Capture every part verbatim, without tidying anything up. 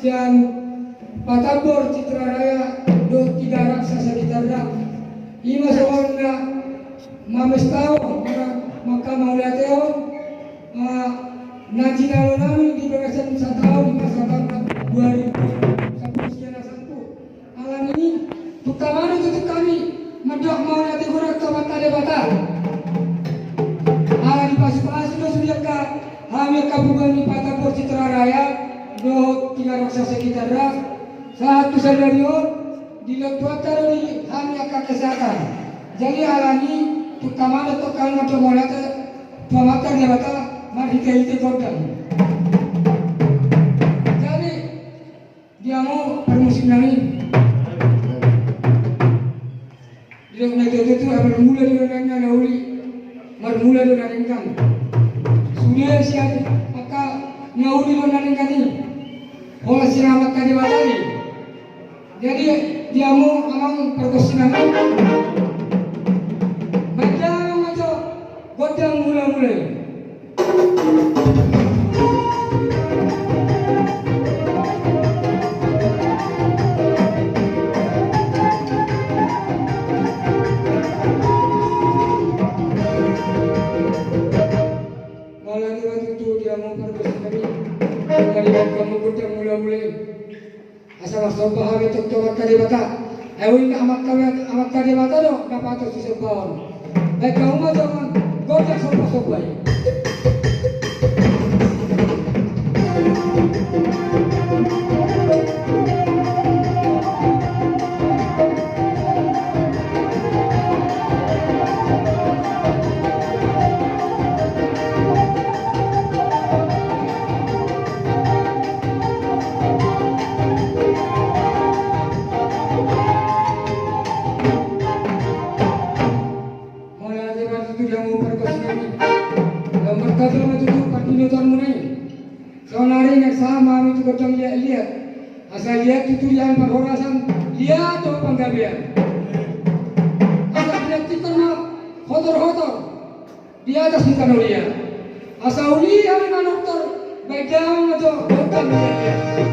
Sian Patambor Citraraya dohot Tiga Raksasa Gitarra. Ima songon na mamestahon, mangka mauliatehon, ah, na jinalo nami di bagasan sataon, di masa taon dua ribu sampulu sian na sampulu. Alani i, tung tama do tutu hami mandok mauliate godang tu Amanta Debata. Ala dipasupasu do sude angka hami angka bubuan ni Patambor Citraraya dohot Tiga Raksasa Gitarra, sahat tu sadari on dilehon Tuhanta do di hami angka kesehatan. Jadi alani i, tung tama do tutu hami mandok mauliate tu Amanta Debata marhitehite gondang. Jadi, dia hamu parmusik nami. Didok na ito-ito tu, marmula do na, na, na uli, marmula do na denggan. Sude sian angka na uli do na denggan i. Holan sian Amanta Debata i. Jadi, dia hamu amang pargonsi nami. Baen damang ma jo gondang mula-mula i. Mauliate ma tutu di hamu pargonsi nami. Mauliate ma tutu gondang mula-mula i. Asa marsomba hami tu Amanta Debata. Ai uli na Amanta, Amanta Debata do na patut disomba on. Baen hamu ma jo gondang somba-somba i. Mauliate ma tutu di hamu pargonsi nami. Lam martamba ma tutu parbinotoanmuna i. Saonari naeng sahat ma hami tu gondang liat-liat. Asa liat tutu di hami parhorasan, liat dohot panggabean. Asa pinantikhon ma hotor-hotor di atas ni tano liat. Asa uli hami manortor, baen damang ma jo gondang liat-liat.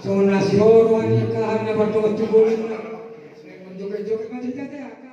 Songon na sihol do angka hami na mardohot tu bolon. Joget-joget ma hita te.